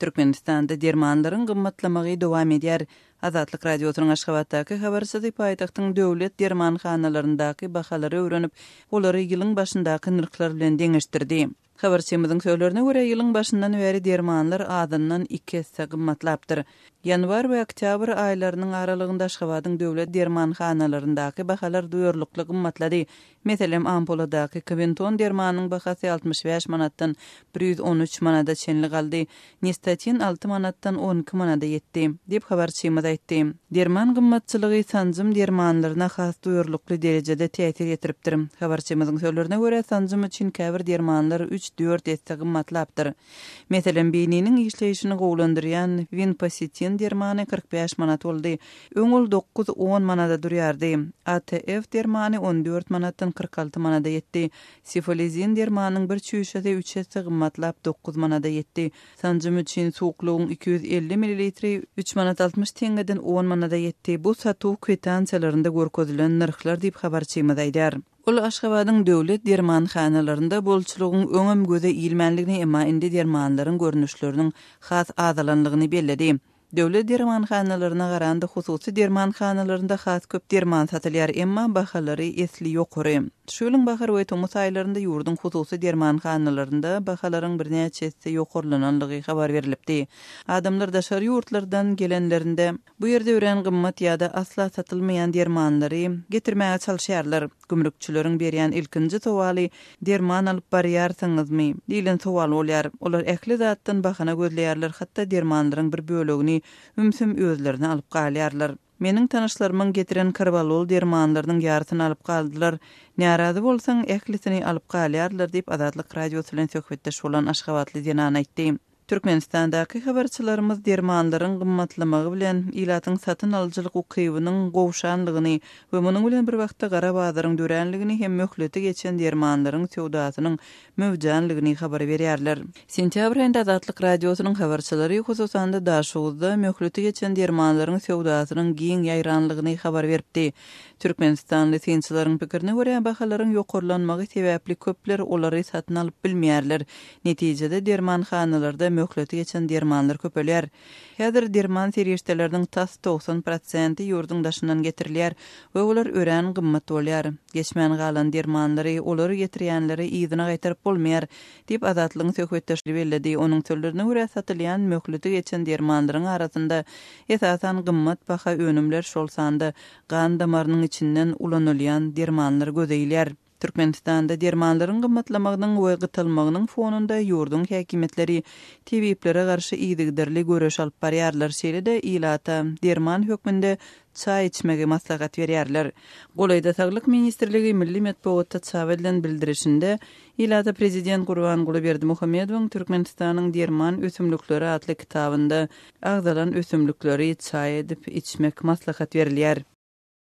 Türkmenistanda dermanlaryň gymmatlamagy dowam edýär. Azatlyk Radiosynyň Aşgabatdaky habarçysy paýtagtyň döwlet dermanhanalaryndaky bahalary öwrenip, olary ýylyň başyndaky nyrhlar bilen deňeşdirdi. Habarçymyzyň sözlerine görä, ýylyň başyndan bäri dermanlar azyndan iki esse gymmatlapdyr. Ýanwar we oktýabr aýlarynyň aralygynda Aşgabadyň döwlet dermanhanalaryndaky bahalar duýarlykly gymmatlady. Meselem, ampuladaky Kwenton dermanynyň bahasy 65 manatdan 113 manada çenli galdy. Nistatin alty manatdan 12 manada ýetdi, diýip, habarçymyz aýtdy. Derman gymmatçylygy sanjym dermanlaryna has duýarlykly derejede täsir ýetiripdir. Habarçymyzyň sözlerine görä, sanjym üçin käbir dermanlar üç-dört esse gymmatlapdyr. Meselem, beýniniň işleýşini gowulandyrýan Winpositin dermany 45 manat boldy. Öň ol dokuz-on manada durýardy. ATF dermany 14 manatdan 46 manada ýetdi. Sifolizin dermanynyň bir çüýşesi üç esse gymmatlap dokuz manada ýetdi. Sanjym üçin suwuklygyň 250 millilitri üç manat 60 teňňeden on manada ýetdi. Bu satuw kwitansiýalarynda görkezilen nyrhlar diýip, habarçymyz aýdýar. Ol Aşgabadyň döwlet dermanhanalarynda bolçulygyň öňem göze ilmänligini, emma indi dermanlaryň görnüşleriniň has azalanlygyny belledi. Döwlet dermanhanalaryna garanda hususy dermanhanalarynda has köp derman satylýar, emma bahalary esli ýokary. Şu ýylyň bahar we tomus aýlarynda ýurduň hususy dermanhanalarynda bahalaryň birnäçe esse ýokarlananlygy habar berlipdi. Adamlar daşary ýurtlardan gelenlerinde, bu ýerde örän gymmat ýa-da asla satylmaýan dermanlary getirmäge çalyşýarlar. Gümrükçileriň berýän ilkinji sowaly Derman alyp barýarsyňyzmy? diýlen sowal bolýar. Olar ähli zatdan bahana gözleýärler, hatda dermanlaryň bir bölegini ümsüm özlerine alyp galýarlar. Meniň tanyşlarymyň getiren karwalol dermanlarynyň ýarysyny alyp galdylar. Närazy bolsaň, ählisini alyp galýarlar diýip, Azatlyk Radiosy bilen söhbetdeş bolan aşgabatly zenan aýtdy. Türkmenistandaky habarçylarymyz dermanlaryň gymmatlamagy bilen ilatyň satyn alyjylyk ukybynyň gowşanlygyny we munuň bilen bir wagtda gara bazaryň döränligini hem möhleti geçen dermanlaryň söwdasynyň möwjänligini habar berýärler. Sentýabr aýynda Azatlyk Radiosynyň habarçylary, hususan-da Daşoguzda möhleti geçen dermanlaryň söwdasynyň giň ýaýranlygyny habar beripdi. Türkmenistanly synçylaryň pikirine görä, bahalaryň ýokarlanmagy sebäpli köpler olary satyn alyp bilmeýärler. Netijede, dermanhanalarda möhleti geçen dermanlar köpelýär. Häzir derman serişdeleriniň tas 90 prosenti ýurduň daşyndan getirilýär we olar örän gymmat bolýar. Geçmän galan dermanlary olary getirýänlere yzyna gaýtaryp bolmaýar, diýip, Azatlygyň söhbetdeşi belledi. Onuň sözlerine görä, satylýan möhleti geçen dermanlaryň arasynda, esasan, gymmat baha önümler, şol sanda gan damarynyň içinden ulanylýan dermanlar göze ilýär. Türkmenistanda dermanlaryň gymmatlamagynyň we gytalmagynyň fonunda ýurduň häkimiýetleri tebiplere garşy yzygiderli göreş alyp barýarlar, şeýle-de ilata derman hökmünde çaý içmegi maslahat berýärler. Golaýda Saglyk ministrligi milli metbugatda çap edilen bildirişinde ilata prezident Gurbanguly Berdimuhamedowyň Türkmenistanyň derman ösümlikleri atly kitabynda agzalan ösümlikleri çaý edip içmek maslahat berilýär.